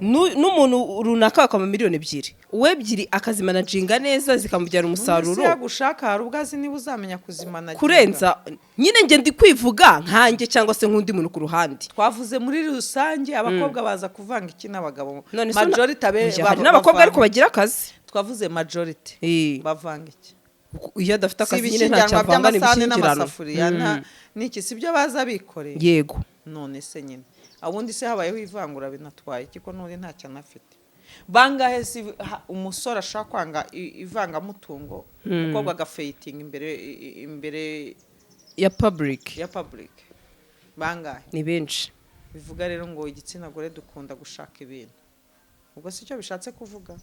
n'umuntu runaka bakamuha 2 miliyoni, uwebyiri akazimanaginga neza zikamubyara umusaruro? Umusaruro yagushaka hari ubwo azi niba uzamenya kuzimanaginga. Kurenza nyine, njye ndi kwivuga nkanjye cyangwa se nk'undi muntu ku ruhande. Twavuze muri rusange, abakobwa baza kuvanga iki n'abagabo? None se Majority Oya, hari n'abakobwa ariko bagira akazi. Twavuze majority. Bavanga iki? Iyo adafite Si akazi nyine ntacyo ibishyingiranwa avanga, ni by'amasahani ibishyingiranwa. n'amasafuriya n'iki, si byo baza bikoreye? Yego. None se nyine ubundi se habayeho ivangura binatwaye iki, ko n'undi ntacyo anafite? Bangahe si umusore ashobora kwanga ivangamutungo, umukobwa agafightinga imbere ya public? Ya public, bangahe? Ni benshi. Bivuga rero ngo igitsina gore dukunda gushaka ibintu. Ubwo si cyo bishatse kuvuga?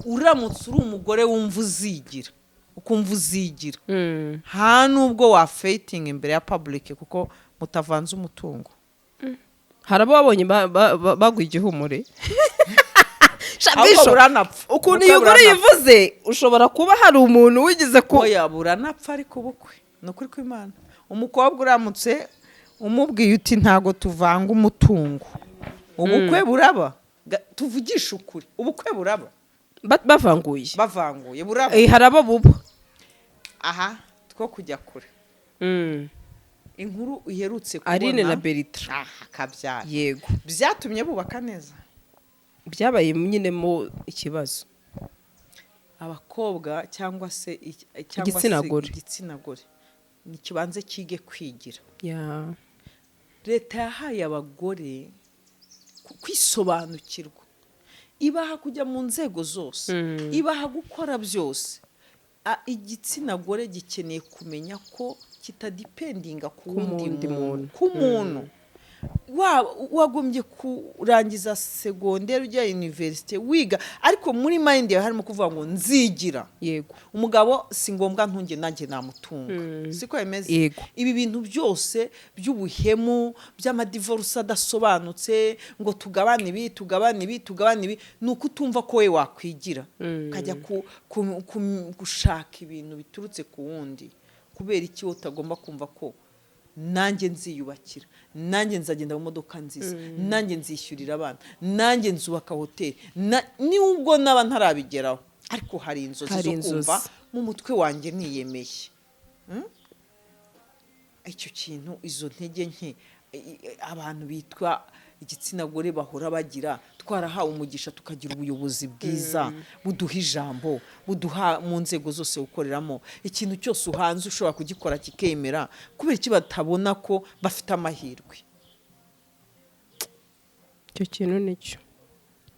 Uramutse uri umugore wumva uzigira, ukumva uzigira, nta nubwo wafightinga imbere ya public kuko mutavanze umutungo. Hari abo wabonye baguye igihumure. Ahubwo Bisho, buranapfa. ukuntu Ubukwe iyi nkuru buranapfa. yivuze, ushobora kuba hari umuntu wigeze ku Oya, buranapfa, ariko ubukwe ni ukuri kw'Imana, umukobwa uramutse umubwiye uti ntago tuvanga umutungo, ubukwe buraba. Tuvugishe ukuri, ubukwe buraba. Bavanguye. Bavanguye buraba. Hari abo buba. Aha two kujya kure, inkuru iherutse kubona, Aline na Bertrand. Aha kabyara. Yego. Byatumye bubaka neza. Byabaye nyine mu ikibazo. Abakobwa cyangwa se cyangwa se Igitsina gore. igitsina gore nikibanze kige kwigira. Leta yahaye abagore kwisobanukirwa. Ibaha kujya mu nzego zose, ibaha gukora byose. Igitsina gore gikeneye kumenya ko kitadependinga ku wundi wundi muntu, muntu. Ku muntu. Wagombye kurangiza segonderi, ujya université wiga, ariko muri mind yawe harimo kuvuga ngo nzigira. Umugabo si ngombwa ntunge, nanjye namutunga, siko bimeze? Yego. Ibi bintu byose by'ubuhemu, by'amadivorce adasobanutse, ngo tugabane ibi, tugabane ibi, tugabane ibi, ni uko utumva ko we wakwigira, ukajya gushaka ibintu biturutse ku wundi. Kubera iki wowe utagomba kumva ko nanjye nziyubakira, nanjye nzagenda mu modoka nziza, nanjye nzishyurira abana, nanjye nzubaka hoteli, nubwo naba ntarabigeraho, ariko hari inzozi Hari zo inzozi. kumva mu mutwe wanjye niyemeye? Icyo kintu, izo ntege nke abantu bitwa igitsina gore bahora bagira. Twarahawe umugisha, tukagira ubuyobozi bwiza buduha ijambo, buduha mu nzego zose gukoreramo. Ikintu cyose uhanze ushobora kugikora kikemera. Kubera iki batabona ko bafite amahirwe? Icyo kintu nicyo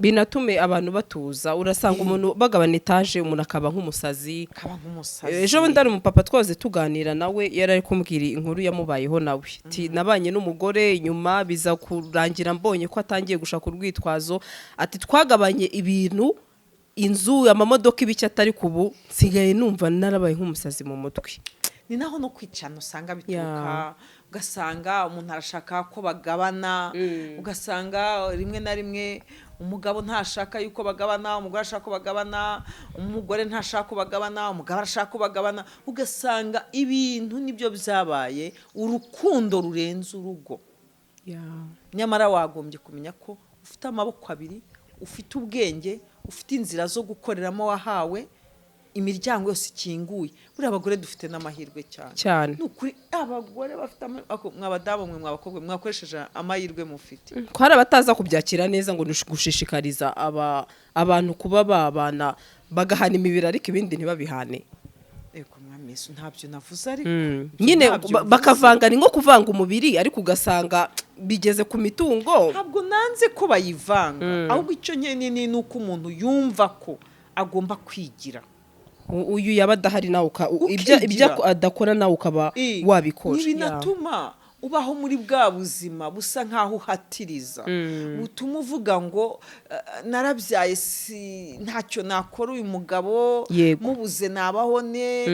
binatume abantu batuza. Urasanga umuntu bagabana etaje, umuntu akaba nk'umusazi. Kaba nk'umusazi. Ejo bundi hari umupapa twaze tuganira nawe, yari ari kumbwira inkuru yamubayeho nawe. Ati nabanye n'umugore, nyuma biza kurangira mbonye ko atangiye gushaka urwitwazo. Ati twagabanye ibintu, inzu, amamodoka, ibiki, atari kubu nsigaye numva narabaye nk'umusazi mu mutwe. Ni naho no kwicana usanga bituruka. Ugasanga umuntu arashaka ko bagabana, ugasanga rimwe na rimwe umugabo ntashaka yuko bagabana, umugore ashaka ko bagabana, umugore ntashaka ko bagabana, umugabo arashaka ko bagabana. Ugasanga ibintu nibyo byabaye urukundo rurenze urugo. Nyamara wagombye kumenya ko ufite amaboko abiri, ufite ubwenge, ufite inzira zo gukoreramo wahawe, imiryango yose ikinguye. Buriya abagore dufite n'amahirwe cyane. Cyane. Ni ukuri, abagore bafite mwa badamu mwe, mwa bakobwa mwe, mwakoresheje amahirwe mufite. Ko hari abataza kubyakira neza ngo ni gushishikariza abantu kuba babana bagahana imibiri, ariko ibindi ntibabihane. Ego mwami Yesu, ntabyo navuze, ariko ibyo Nyine ntabyo mvuze. Bakavanga, ni nko kuvanga umubiri, ariko ugasanga bigeze ku mitungo. Ntabwo nanze ko bayivanga, ahubwo icyo nkeneye ni uko umuntu yumva ko agomba kwigira. Uyu yaba adahari nawe ibyo Ukigira. Ibyo adakora nawe ukaba wabikora. Ntibinatuma ubaho muri bwa buzima busa nk'aho uhatiriza, butuma uvuga ngo narabyaye, si ntacyo nakora, uyu mugabo mubuze nabaho ne.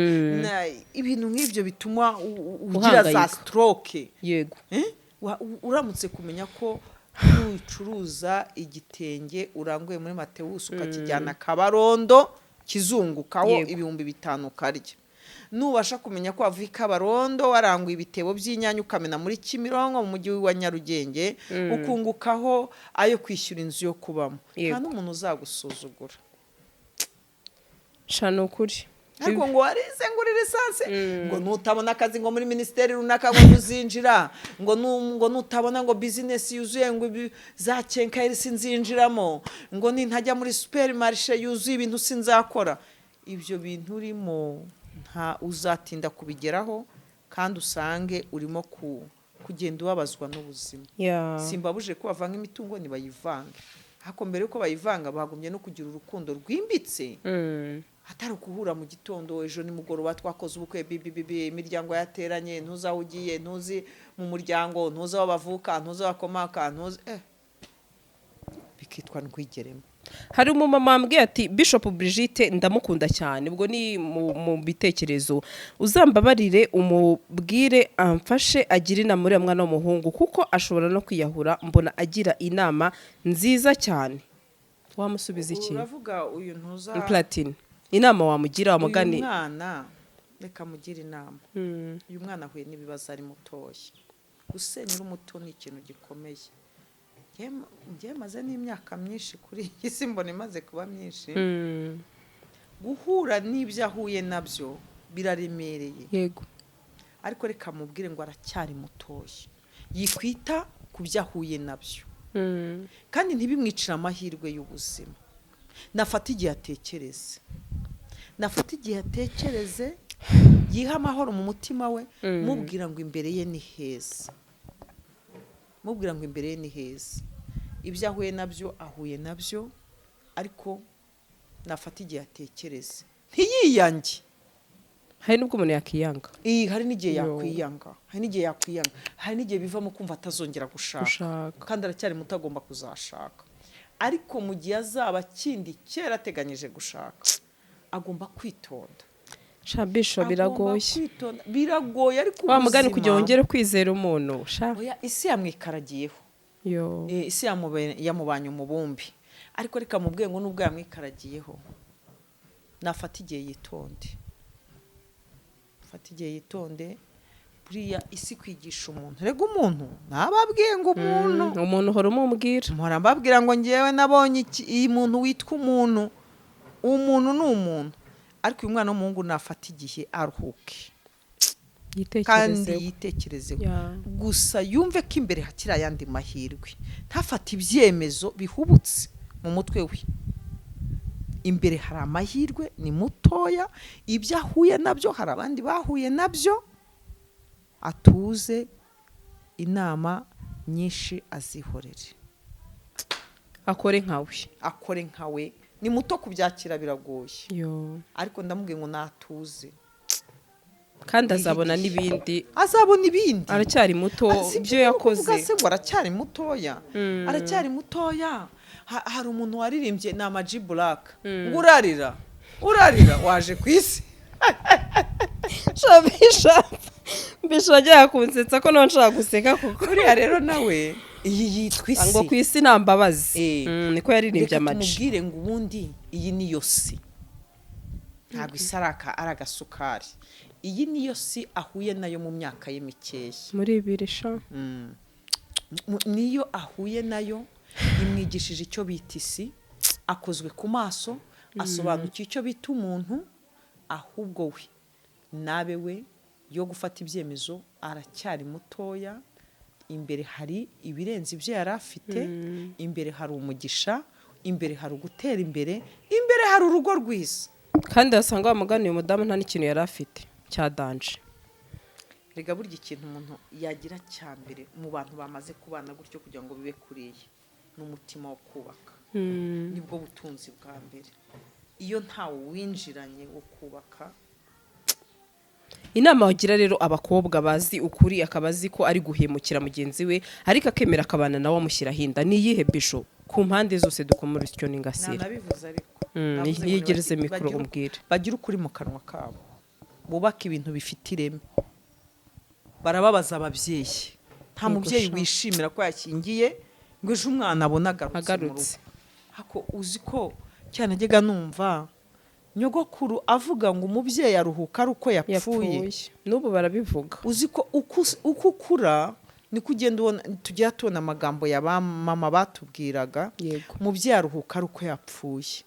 Ibintu nk'ibyo bituma ugira za Uhangayika. stroke. Eh? Uramutse kumenya ko nucuruza igitenge uranguye muri Matewusi ukakijyana Kabarondo kizungukaho 5000 ukarya, nubasha kumenya ko wavuye i Kabarondo waranguye ibitebo by'inyanya ukamena muri Kimironko mu mujyi wa Nyarugenge ukungukaho ayo kwishyura inzu yo kubamo, nta n'umuntu uzagusuzugura. Sha, ni ukuri. Ariko ngo warize, ngo uri licence, ngo nutabona akazi ngo muri minisiteri runaka ngo ntuzinjira, ngo nutabona ngo business yuzuye, ngo ibi za quincaillerie sinzinjiramo, ngo nintajya muri supermarché yuzuye ibintu sinzakora. Ibyo bintu urimo nta uzatinda kubigeraho, kandi usange urimo kugenda ubabazwa n'ubuzima. Simbabuje ko bavanga imitungo, ntibayivange, ariko mbere yuko bayivanga bagombye no kugira urukundo rwimbitse, atari ukuhura mu gitondo, ejo nimugoroba twakoze ubukwe, bibi bibi, imiryango yateranye, ntuzi aho ugiye, ntuzi mu muryango, ntuzi aho bavuka, ntuzi aho bakomoka, ntuzi bikitwa ndwigeremo. Hari umumama wambwiye ati Bishop Brigitte ndamukunda cyane. Ubwo ni mu bitekerezo, uzambabarire umubwire amfashe agire inama uriya mwana w'umuhungu, kuko ashobora no kwiyahura, mbona agira inama nziza cyane. Wamusubiza iki? Uravuga uyu ntuza? Platini, inama wamugira Uyu wamugani. mwana reka mugire inama. Uyu mwana ahuye n'ibibazo ari mutoya. Gusenyera umuto ni ikintu gikomeye. Njyewe maze n'imyaka myinshi kuri iyi si, mbona imaze kuba myinshi. Guhura n'ibyo ahuye nabyo biraremereye. Ariko reka mubwire ngo aracyari mutoya, yikwita ku byo ahuye nabyo, kandi ntibimwicire amahirwe y'ubuzima. Nafata igihe atekereze, nafata igihe atekereze, yihe amahoro mu mutima we. Mubwira ngo imbere ye ni heza, mubwira ngo imbere ye ni heza. Ibyo ahuye nabyo ahuye nabyo. Ariko nafata igihe atekereze, ntiyiyange. Hari n'ubwo umuntu yakiyanga. Iyi, hari n'igihe Yo. yakwiyanga, hari n'igihe yakwiyanga, hari n'igihe bivamo kumva atazongera gushaka. Gushaka. Kandi aracyari muto, agomba kuzashaka. Ariko mu gihe azaba akindi kera ateganyije gushaka, agomba kwitonda. Sha bisho, Agomba biragoye. kwitonda. Biragoye, ariko Wa mugani, ubuzima- kugira wongere kwizera umuntu, sha. Oya, isi yamwikaragiyeho. Yo. Isi yamubanye umubumbi. Ariko reka mubwiye ngo nubwo yamwikaragiyeho, nafata igihe yitonde, fata igihe yitonde. Buriya isi kwigisha umuntu, rega umuntu, nababwiye ngo umuntu, Umuntu uhora umubwira. Mpora mbabwira ngo ngewe nabonye iki, iyi muntu witwa umuntu, umuntu ni umuntu. Ariko uyu mwana w'umuhungu nafata igihe aruhuke kandi Yitekerezeho. yitekerezeho. Gusa yumve ko imbere hakiri ayandi mahirwe, ntafate ibyemezo bihubutse mu mutwe we. Imbere hari amahirwe, ni mutoya, ibyo ahuye nabyo hari abandi bahuye nabyo. Atuze, inama nyinshi azihorere. Akore nkawe. Akore nkawe. Ni muto, kubyakira biragoye. Yo. Ariko ndamubwiye ngo natuze. Kandi azabona n'ibindi. Azabona ibindi. Aracyari muto. Ah, si Ibyo byo yakoze. kuvuga se ngo aracyari mutoya, aracyari mutoya. Hari umuntu waririmbye, ni Ama G Black, ngo urarira, urarira waje ku isi. Sha bisha, bisha ajya kunsetsa ko none nshaka guseka koko. Uriya rero nawe, iyi yitwa isi. Ngo ku isi nta mbabazi. Niko yaririmbye. Reka Ama G. tumubwire ngo ubundi iyi niyo si, ntabwo isi ari agasukari. Iyi niyo si ahuye nayo mu myaka ye mikeya. Muri ibiri sha. Niyo ahuye nayo, imwigishije icyo bita isi, akozwe ku maso, asobanukiwe icyo bita umuntu. Ahubwo we nabe we yo gufata ibyemezo, aracyari mutoya. Imbere hari ibirenze ibyo yari afite, imbere hari umugisha, imbere hari ugutera imbere, imbere hari urugo rwiza. Kandi wasanga wa mugani uyu mudamu nta n'ikintu yari afite cya danger. Rega burya ikintu umuntu yagira cya mbere mu bantu bamaze kubana gutyo, kugira ngo bibe kuriya, ni umutima wo kubaka, nibwo butunzi bwa mbere. Iyo ntawe winjiranye wo kubaka. Inama wagira rero abakobwa bazi ukuri, akaba azi ko ari guhemukira mugenzi we, ariko akemera akabana nawe amushyiraho inda, ni iyihe bisho? Ku mpande zose dukoma urusyo n'ingasire. Nanabivuze ariko. Navuze ngo Yegereze mikoro umbwire. Bagire ukuri mu kanwa kabo, bubake ibintu bifite ireme. Barababaza ababyeyi, nta mubyeyi sha. wishimira ko yakingiye ngo ejo umwana abone agarutse mu rugo. Agarutse. Hako uzi ko cyane najyaga numva nyogokuru avuga ngo umubyeyi aruhuka ari uko yapfuye. Yapfuye, n'ubu barabivuga. Uzi ko uko ukura niko ugenda ubona, tujya tubona amagambo ya ba mama batubwiraga. Umubyeyi aruhuka ari uko yapfuye.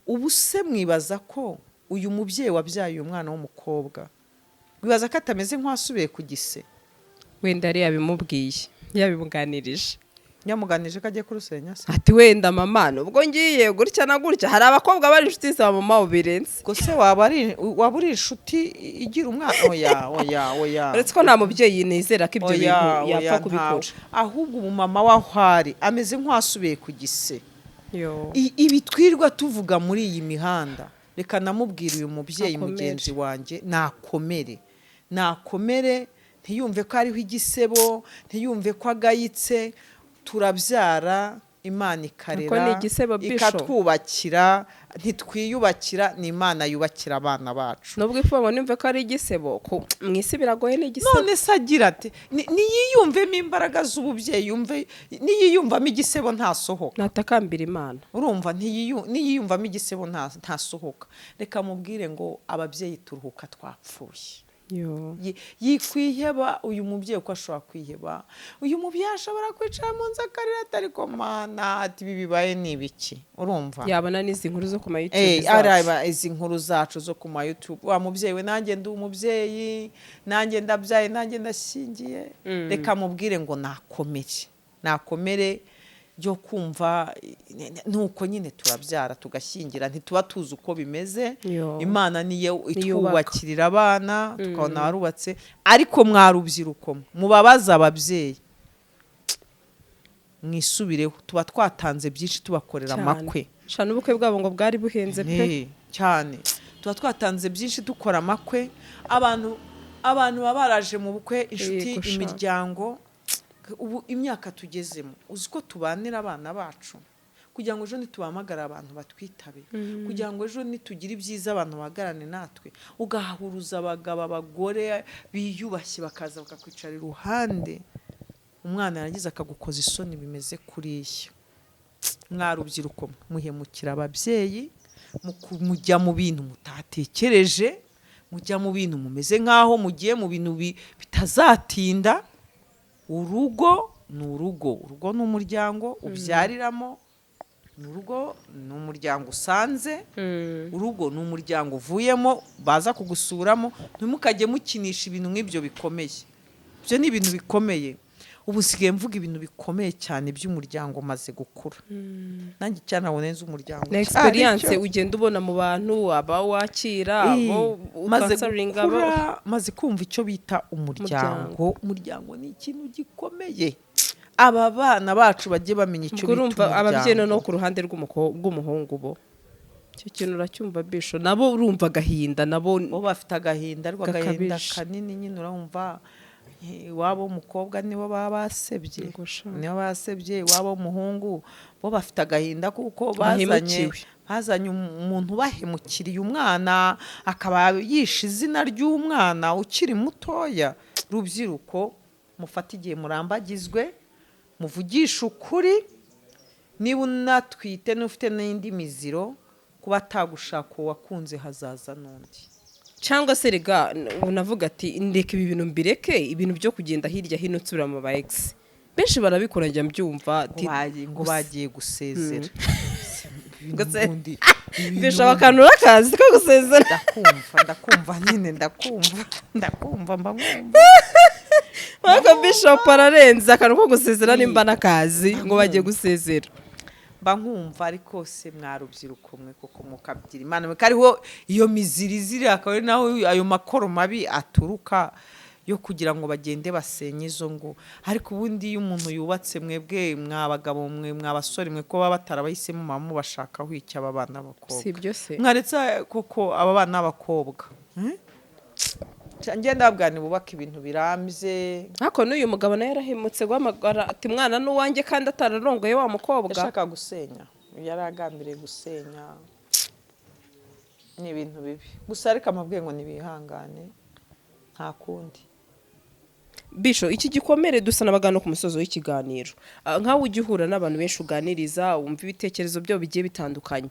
Ubu se mwibaza ko uyu mubyeyi wabyaye uyu mwana w'umukobwa, wibaza ko atameze nk'uwasubiye ku gise? Wenda yari yabimubwiye, yabimuganirije. Nyamuganije ko agiye kurusenya se? Ati wenda mama, nubwo ngiye gutya na gutya, hari abakobwa bari inshuti za mama ubu birenze. Ubwo se waba uri inshuti igira umwana? Oya, oya, oya. Uretse ko nta mubyeyi nizera ko ibyo Oya, bintu oya, yapfa kubikora. Ntawe. Ahubwo umumama w'aho ari ameze nk'uwasubiye ku gise. Yo. Ibi twirwa tuvuga muri iyi mihanda, reka namubwira uyu mubyeyi Akomere. mugenzi wanjye, nakomere, nakomere, ntiyumve ko hariho igisebo, ntiyumve ko agayitse. Turabyara, Imana ikarera, Ako ni igisebo, Bisho. ikatwubakira. Ntitwiyubakira, ni Imana yubakira abana bacu. Nubwo ifuba ngo nimve ko ari igisebo, mu isi biragoye, ni igisebo. None se agira ati niyiyumvemo imbaraga z'ububyeyi, yumve niyiyumvamo igisebo ntasohoka. Natakambira Imana. Urumva niyiyumvamo igisebo ntasohoka. Reka mubwire ngo ababyeyi turuhuka twapfuye. Yo. Yikwiheba uyu mubyeyi, uko ashobora kwiheba, uyu mubyeyi ashobora kwicara mu nzu akarira ati: "Ariko Mana," ati, "ibi bibaye ni ibiki?" Urumva? Yabona n'izi nkuru zo ku ma YouTube zacu. Araba izi nkuru zacu zo ku ma YouTube. Wa mubyeyi we, nanjye ndi umubyeyi, nanjye ndabyaye, nanjye ndashyingiye. Reka mubwire ngo nakomere, nakomere byo kumva nuko nyine turabyara tugashyingira, ntituba tuzi uko bimeze. Yo. Imana niyo Niyubaka. itwubakirira abana, tukabona warubatse. Ariko mwarubyiruko mubabaza ababyeyi, mwisubireho. Tuba twatanze byinshi, tubakorera Cyane. amakwe. Sha, n'ubukwe bwabo ngo bwari buhenze pe. Cyane, tuba twatanze byinshi dukora amakwe, abantu baba baraje mu bukwe, inshuti, Yego sha. imiryango. Ubu imyaka tugezemo, uzi ko tubanira abana bacu kugira ngo ejo nitubahamagara abantu batwitabe, kugira ngo ejo nitugira ibyiza abantu bahagarane natwe. Ugahuruza abagabo, abagore biyubashye bakaza bakakwicara iruhande, umwana yarangiza akagukoza isoni bimeze kuriya. Mwa rubyiruko, muhemukira ababyeyi, mujya mu bintu mutatekereje, mujya mu bintu mumeze nk'aho mugiye mu bintu bitazatinda. Urugo ni urugo, urugo ni umuryango ubyariramo, ni urugo ni umuryango usanze, urugo ni umuryango uvuyemo baza kugusuramo. Ntimukajye mukinisha ibintu nk'ibyo bikomeye, ibyo ni ibintu bikomeye. Ubu nsigaye mvuga ibintu bikomeye cyane by'umuryango maze gukura nanjye cyane, ntabwo nzi umuryango Na icyo ari experience cyo. ugenda ubona mu bantu, aba wakira, abo Maze ukansaringa, abo gukura, maze kumva icyo bita umuryango. Umuryango ni ikintu gikomeye. Aba bana bacu bajye bamenya icyo Ubwo bita urumva ababyeyi noneho umuryango. ku ruhande rw'umuhungu bo, icyo kintu uracyumva, Bisho, nabo urumva agahinda nabo. Bo bafite agahinda, ariko agahinda Gakabije. kanini nyine. Urumva iwabo w'umukobwa nibo baba basebye, Ngo sha. nibo basebye. Iwabo w'umuhungu bo bafite agahinda kuko bazanye Bahemukiwe. bazanye umuntu bahemukiriye umwana, akaba yishe izina ry'umwana ukiri mutoya. Rubyiruko, mufate igihe murambagizwe, muvugishe ukuri. Niba unatwite n'ufite n'indi miziro, kuba atagushaka uwo wakunze, hazaza n'undi. Cyangwa se rega unavuga ati: "Ndeka ibi bintu mbireke, ibintu byo kugenda hirya hino nsubira mu ba ex." Benshi barabikora, njya mbyumva ati Ngo bagiye gusezera. Mbese akantu urakazi ko gusezera? Ndakumva, ndakumva nyine, ndakumva, ndakumva, mba nkumva. Ariko Bishop ararenze, akantu ko gusezera nimba n'akazi, ngo bagiye gusezera. Mba nkumva. Ariko se mwa rubyiruko mwe, koko mukabyira Imana mwe, kariho iyo miziri ziri, akaba ari naho ayo makoro mabi aturuka yo kugira ngo bagende basenye izo ngo. Ariko ubundi iyo umuntu yubatse, mwebwe mwa bagabo mwe, mwa basore mwe, ko baba batarabahisemo, muba mubashakaho iki aba bana b'abakobwa? Si ibyo se? Mwaretse koko aba bana b'abakobwa, Ngenda ndababwira ntibubake ibintu birambye. Ariko n'uyu mugabo nawe yarahemutse guhamagara ati: "Mwana n'uwanjye," kandi atararongoye wa mukobwa. Yashakaga gusenya, yari agambiriye gusenya. Ni ibintu bibi gusa, ariko amabwiye ngo ntibihangane, nta kundi. Bisho, iki gikomere, dusa n'abagana ku musozo w'ikiganiro. Nkawe ujya uhura n'abantu benshi, uganiriza, wumva ibitekerezo byabo bigiye bitandukanye.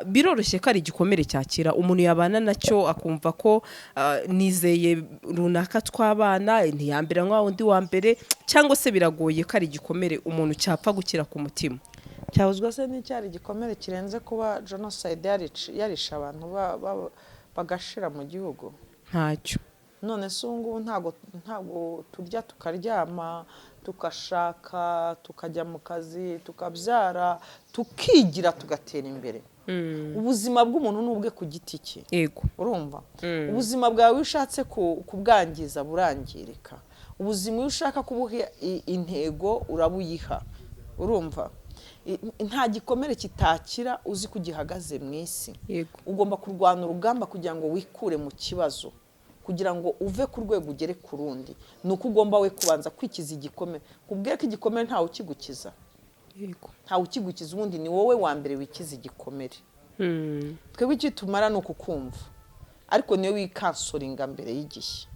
Biroroshye ko ari igikomere cyakira umuntu yabana nacyo, akumva ko nizeye runaka twabana, ntiyambera nka wundi wa mbere, cyangwa se biragoye ko ari igikomere umuntu cyapfa gukira ku mutima? Cyahuzwa se n'icyari igikomere kirenze kuba jenoside yarishe abantu bagashira mu gihugu? Ntacyo. None se ubu ngubu ntabwo turya, tukaryama, tugashaka, tukajya mu kazi, tukabyara, tukigira, tugatera imbere? Ubuzima bw'umuntu ni ubwe ku giti cye. Urumva, ubuzima bwawe iyo ushatse kubwangiza burangirika. Ubuzima iyo ushaka kubuha intego urabuyiha. Urumva, nta gikomere kitakira uzi ko ugihagaze mu isi. Ugomba kurwana urugamba kugira ngo wikure mu kibazo, kugira ngo uve ku rwego ugere ku rundi, ni uko ugomba we kubanza kwikiza igikomere. Kubwira ko igikomere ntawe ukigukiza. Ntawe ukigukiza. Ubundi ni wowe wa mbere wikiza igikomere. Twebwe icyo tumara ni ukukumva, ariko niyo wikansoringa mbere y'igihe.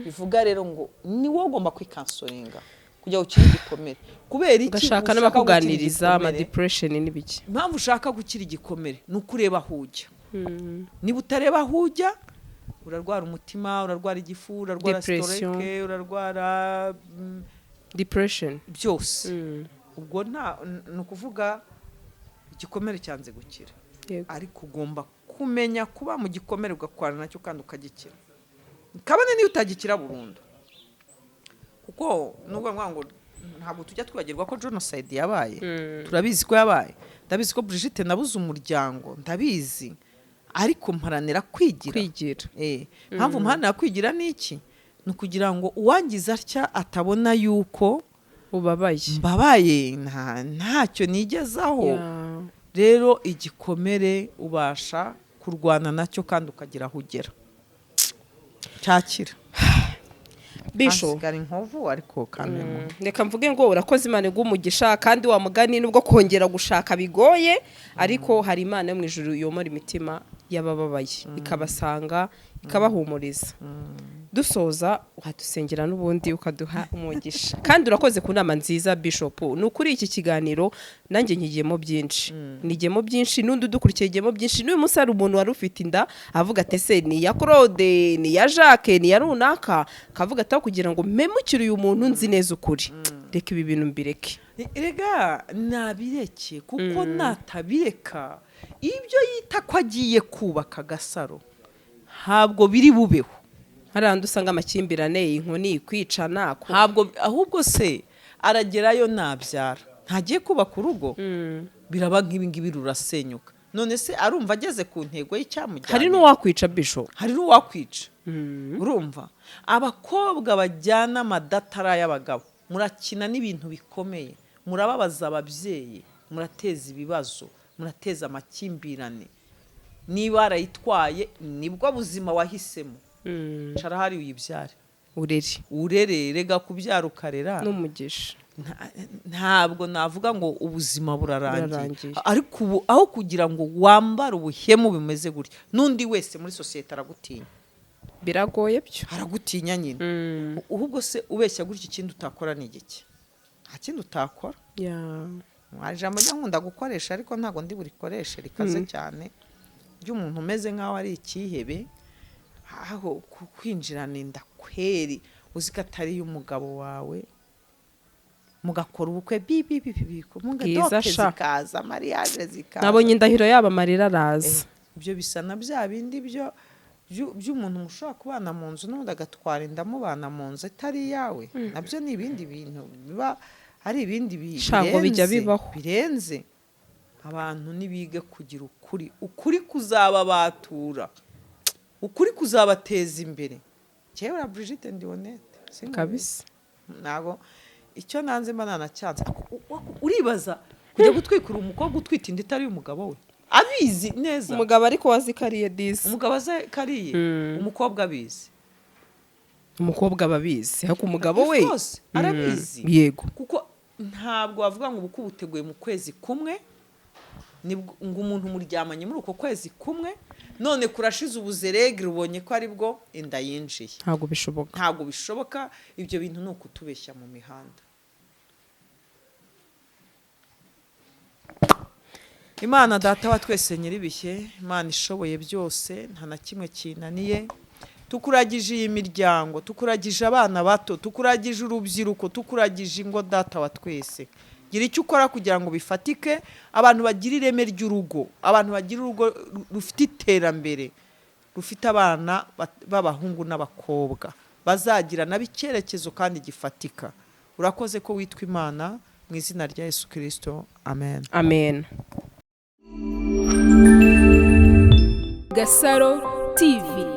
Bivuga rero ngo ni wowe ugomba kwikansoringa kugira ngo ukire igikomere. Kubera iki Ugashaka ushaka gukira n'abakuganiriza igikomere? Ama depression n'ibiki. Impamvu ushaka gukira igikomere ni uko ureba aho ujya. Niba utareba aho ujya, urarwara umutima, urarwara igifu, urarwara Depression. stroke, urarwara Depression. byose. Ubwo nta ni ukuvuga igikomere cyanze gukira. Ariko ugomba kumenya kuba mu gikomere, ugakorana nacyo kandi ukagikira, kabone niyo utagikira burundu. Kuko nubwo mvuga ngo ntabwo tujya twibagirwa ko jenoside yabaye, turabizi ko yabaye, ndabizi ko Brigitte nabuze umuryango, ndabizi, ariko mparanira kwigira. Kwigira. Impamvu mparanira kwigira ni iki? Ni ukugira ngo uwangiza atya atabona yuko ubabaye. Mbabaye, ntacyo nigezaho. Rero igikomere ubasha kurwana nacyo kandi ukagira aho ugera cyakira. Bisho. Hasigara inkovu, ariko kamemo. Reka mvuge ngo urakoze, Imana iguhe umugisha. Kandi wa mugani, nubwo kongera gushaka bigoye, ariko hari Imana yo mu ijuru yomora imitima y'abababaye, ikabasanga, ikabahumuriza. Dusoza, wadusengera n'ubundi ukaduha umugisha. Kandi urakoze ku nama nziza, Bishop. Ni ukuri, iki kiganiro nanjye nkigiyemo byinshi, nigiyemo byinshi, n'undi udukurikiye yigiyemo byinshi. N'uyu munsi hari umuntu wari ufite inda avuga ati: "Ese ni iya Claude, ni iya Jacques, ni iya runaka?" Akavuga ati: "Aho kugira ngo mpemukire uyu muntu nzi neza ukuri, reka ibi bintu mbireke." Rega nabireke, kuko natabireka, ibyo yita ko agiye kubaka agasaro ntabwo biri bubeho. Hari ahandi usanga amakimbirane, inkoni, kwicana. Ntabwo, ahubwo se aragerayo nabyara, ntagiye kubaka urugo, biraba nk'ibi ngibi, rurasenyuka. None se arumva ageze ku ntego y'icyamujyanye? Hari n'uwakwica, Bisho. Hari n'uwakwica. Urumva, abakobwa bajyana amadatara y'abagabo, murakina n'ibintu bikomeye, murababaza ababyeyi, murateza ibibazo, murateza amakimbirane. Niba warayitwaye, nibwo buzima wahisemo, cara hari uyibyare. Urere. Urere. Rega kubyara ukarera n'umugisha. Ntabwo navuga ngo ubuzima burarangiye. Burarangiye. Ariko ubu aho kugira ngo wambare ubuhemu bimeze gutya, n'undi wese muri sosiyete aragutinya. Biragoye byo. Aragutinya nyine. Ahubwo se ubeshya gutya, ikindi utakora ni igiki? Nta kindi utakora. Hari ijambo njya nkunda gukoresha, ariko ntabwo ndi burikoreshe, rikaze cyane, ry'umuntu umeze nk'aho ari ikihebe, aho kwinjirana inda kweri uzi ko atari iy'umugabo wawe, mugakora ubukwe bibi bibi bibi. Bwiza. Dote Sha. zikaza, mariage zikaza. Nabonye indahiro yabo, amarira araza. Ibyo bisa na bya bindi byo by'umuntu mushobora kubana mu nzu, n'ubundi agatwara inda mubana mu nzu itari iyawe. Nabyo ni ibindi bintu biba ari ibindi Sha, ngo bijya birenze, bibaho. birenze. Abantu nibige kugira ukuri. Ukuri kuzababatura, ukuri kuzabateza imbere. Kera Brigitte, ndi honnête. Sinkubeshye. Kabisa. Ntabwo icyo nanze mba nanacyanze. Uribaza kujya gutwikura umukobwa utwite inda itari umugabo we, abizi neza? Umugabo ariko wazikariye disi. Umugabo aze kariye, umukobwa abizi. Umukobwa aba abizi, ariko umugabo we Of course, arabizi. Yego. Kuko ntabwo wavuga ngo ubukwe buteguye mu kwezi kumwe, nibwo ngo umuntu muryamanye muri uko kwezi kumwe, none kurashize ubuzeregere, ubonye ko aribwo inda yinjiye. Ntabwo bishoboka. Ntabwo bishoboka. Ibyo bintu ni ukutubeshya mu mihanda. Imana Data wa twese, nyir'ibihe, Imana ishoboye byose, nta na kimwe kinaniye, tukuragije iyi miryango, tukuragije abana bato, tukuragije urubyiruko, tukuragije ingo. Data wa twese, gira icyo ukora kugira ngo bifatike, abantu bagire ireme ry'urugo, abantu bagire urugo rufite iterambere, rufite abana b'abahungu n'abakobwa bazagira nabo icyerekezo kandi gifatika. Urakoze ko witwa Imana. Mu izina rya Yesu Kirisito, amen. Amen. Gasaro TV.